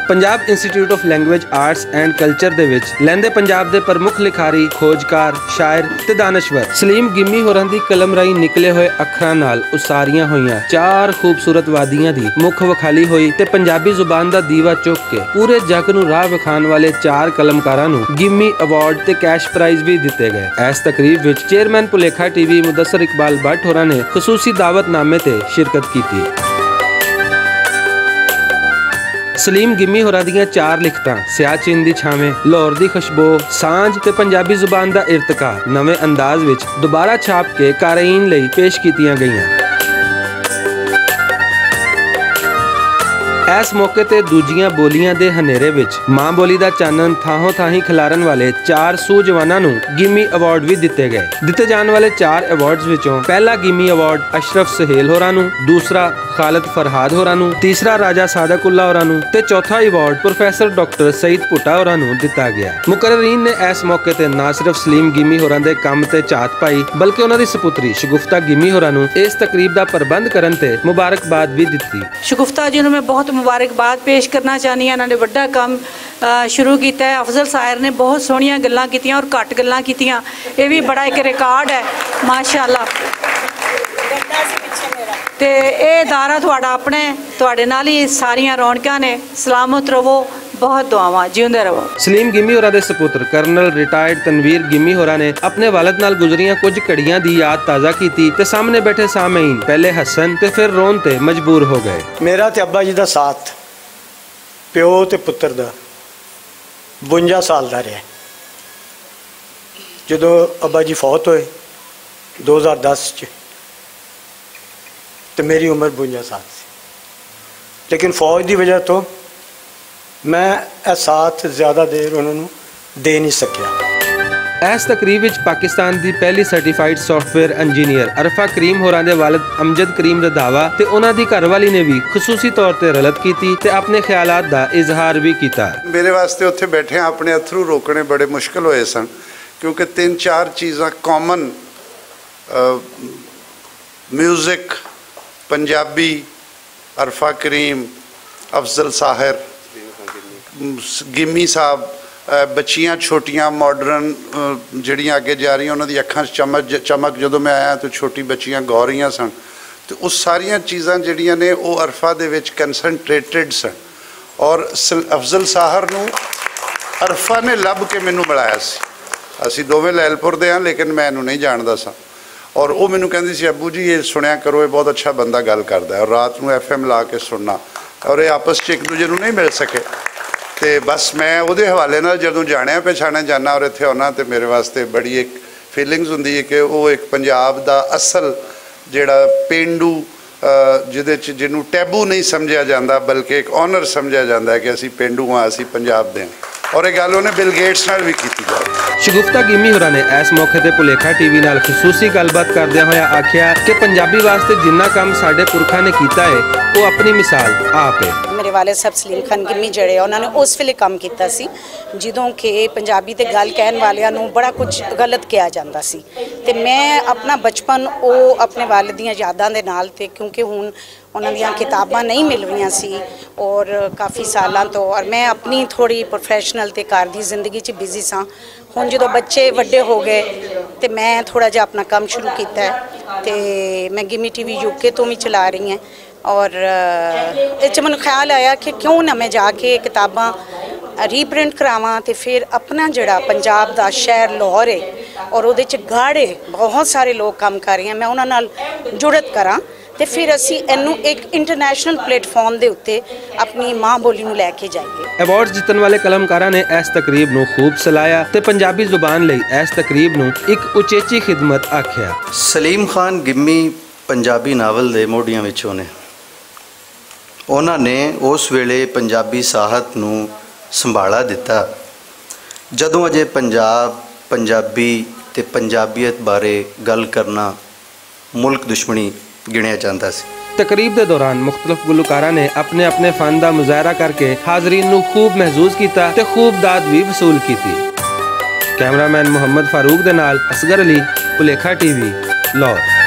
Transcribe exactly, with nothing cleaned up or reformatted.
Punjab institute of language, arts and culture دے وچ لیندے پنجاب دے پرمکھ لکھاری، کھوجکار، شاعر تے دانشور سلیم گیمی ہوراں دی قلم رائی نکلے ہوئے اکھراں نال اساریاں ہوئیاں چار خوبصورت وادیاں دی مکھ وکھالی ہوئی تے پنجابی زبان دا دیوا چک کے پورے جگ نوں راہ وکھان والے چار قلمکاراں نوں گیمی ایوارڈ تے کیش پرائز وی دتے گئے۔ ایس تقریب وچ چیئرمین پلیکھا ٹی وی مدثر اقبال بٹ ہوراں نے خصوصی دعوت نامے تے شرکت کیتی۔ سلیم گمی ہوراں دیاں چار لکھتاں، سیاچین دی چھاویں، لاہور دی خوشبو، سانجھ تے پنجابی زبان دا ارتقا نویں انداز وچ دوبارہ چھاپ کے قارئین لئی پیش کیتیاں گئیاں۔ ایس موقع تے دوجیاں بولیاں دے ہنیرے وچ ماں بولی دا چانن تھاہوں تھاہیں کھلارن والے چار سو جواناں نوں گیمی ایوارڈ وی دتے گئے۔ دتے جان والے چار ایوارڈز وچوں پہلا گیمی ایوارڈ اشرف سہیل ہوراں نوں، دوسرا خالد فرہاد ہوراں نوں، تیسرا راجہ صادق اللہ ہوراں نوں تے چوتھا ایوارڈ پروفیسر ڈاکٹر سعید پٹا ہوراں نوں دتا گیا۔ مقررین نے اس موقع تے نہ صرف سلیم گیمی ہوراں دے کم تے چات پائی، بلکہ انہاں دی سپوتری شگفتہ گیمی ہوراں نوں اس تقریب دا پربند کرن تے مبارکباد وی دتی۔ شگفتہ جی نوں میں بہت مبارکباد پیش کرنا چاہنی ہاں، انہاں نے وڈا کم، آ، شروع کیتا ہے۔ افضل ساحر نے بہت سوہنیاں گلاں کیتیاں اور گھٹ گلاں کیتیاں، یہ بھی بڑا ایک ریکارڈ ہے، ماشاءاللہ۔ تے اے ادارہ تہاڈا اپنا ہے، تہاڈے نال ہی ساریاں رونقاں نے۔ سلامت رہو، بہت دعاواں، جیوندے رہو۔ سلیم گیمی ہوراں دے سپوتر کرنل ریٹائرڈ تنویر گیمی ہوراں نے اپنے والد نال گزریاں کچھ گھڑیاں دی یاد تازہ کیتی تے سامنے بیٹھے سامعین پہلے ہسن تے پھر رون تے مجبور ہو گئے۔ میرا تے ابا جی دا ساتھ پیو تے پتر دا بونجا سال دا رہیا۔ جدوں ابا جی فوت ہوئے دو ہزار دس چ، تے میری عمر بونجا سال سی، لیکن فوج دی وجہ تو میں احساس زیادہ دیر انہاں نوں دے نہیں سکیا۔ اس تقریب وچ پاکستان دی پہلی سرٹیفائیڈ سافٹ ویئر انجینئر عرفہ کریم ہوراں دے والد امجد کریم رندھاوا تے انہاں دی گھر والی نے وی خصوصی طور تے رلت کیتی تے اپنے خیالات دا اظہار وی کیتا۔ میرے واسطے اتھے بیٹھے اپنے اتھرو روکنے بڑے مشکل ہوئے سن، کیونکہ تین چار چیزاں کامن، میوزک، پنجابی، عرفہ کریم، افضل ساحر، گیمی صاحب، بچیاں چھوٹیاں ماڈرن جڑیاں اگے جا رہیاں انہاں دی اکھاں چمک جدوں میں آیا تو چھوٹی بچیاں گاؤ رہیاں سن، تو او ساریاں چیزاں جڑیاں نے او عرفہ دے وچ کنسنٹریٹڈ سن۔ اور افضل ساحر نوں عرفہ نے لب کے مینوں ملایا سی۔ اسی دوویں لائلپور دے ہاں، لیکن میں اینوں نہیں جاندا سا۔ اور وہ مینوں کہندی سی، "ابو جی، یہ سنیا کرو، یہ بہت اچھا بندہ گل کردا ہے۔" اور رات نوں ایف ایم لا کے سننا، اور یہ آپس چ ایک دوجے نوں نہیں مل سکے۔ تے بس میں اودے حوالے نال جدوں جانیا پہچانیا جانا اور اتھے آنا، تے میرے واسطے بڑی ایک فیلنگز ہوندی ہے کہ وہ ایک پنجاب دا اصل جڑا پینڈو، جدے چ جنوں ٹیبو نہیں سمجھیا جاندا، بلکہ ایک آنر سمجھیا جاندا ہے کہ اسی پینڈو ہاں، اسی پنجاب دے ہاں۔ اور یہ گل انہیں بل گیٹس نال بھی کیتی جائے۔ شگفتہ گیمی ہوراں نے اس موقع تے پلیکھا ٹی وی نال خصوصی گل بات کردیاں ہویا آکھیا کہ پنجابی واسطے جنہ کم ساڈے پرکھاں نے کیتا ہے، وہ اپنی مثال آپ ہے۔ میرے والد صاحب سلیم خان گمی جڑے انہوں نے اس ویلے کم کیتا سی، جدوں کہ پنجابی تے گل کہن والیاں نوں بڑا کچھ غلط کہا جاندا سی۔ تے میں اپنا بچپن او اپنے والد دیاں یاداں دے نال تے، کیونکہ ہن انہاں دیاں کتاباں نہیں مل رہیاں سی اور کافی سالاں تو، اور میں اپنی تھوڑی پروفیشنل تے گھر دی زندگی چ بزی ساں۔ ہن جدوں بچے وڈے ہو گئے تے میں تھوڑا جہا اپنا کم شروع کیتا ہے، تے میں گیمی ٹی وی یو کے تو بھی چلا رہی ہاں۔ اور اچ من خیال آیا کہ کیوں نہ میں جا کے کتاباں ری پرنٹ کراواں تے پھر اپنا جڑا پنجاب دا شہر لاہور ہے اور اودے چ گاڑے بہت سارے لوگ کام کر رہے ہیں، میں انہاں نال جڑت کراں تے پھر اسی اینوں ایک انٹرنیشنل پلیٹ فارم دے اُتے اپنی ماں بولی نوں لے کے جائیے۔ ایوارڈز جتن والے قلمکاراں نے اس تقریب نوں خوب سلایا تے پنجابی زبان لئی اس تقریب نوں ایک اچیچی خدمت آکھیا۔ سلیم خان گمی پنجابی ناول دے موڈیاں وچوں نے۔ انہاں نے اس ویلے پنجابی ساہت نوں سنبھالا دتا، جدوں اجے پنجاب، پنجابی تے پنجابیت بارے گل کرنا ملک دشمنی گنیا جاندا سی۔ تقریب دے دوران مختلف گلوکاراں نے اپنے اپنے فن دا مظاہرہ کر کے حاضرین نوں خوب محظوظ کیتا تے خوب داد وی وصول کیتی۔ کیمرہ مین محمد فاروق دے نال اصغر علی، پلیکھا ٹی وی، لاہور۔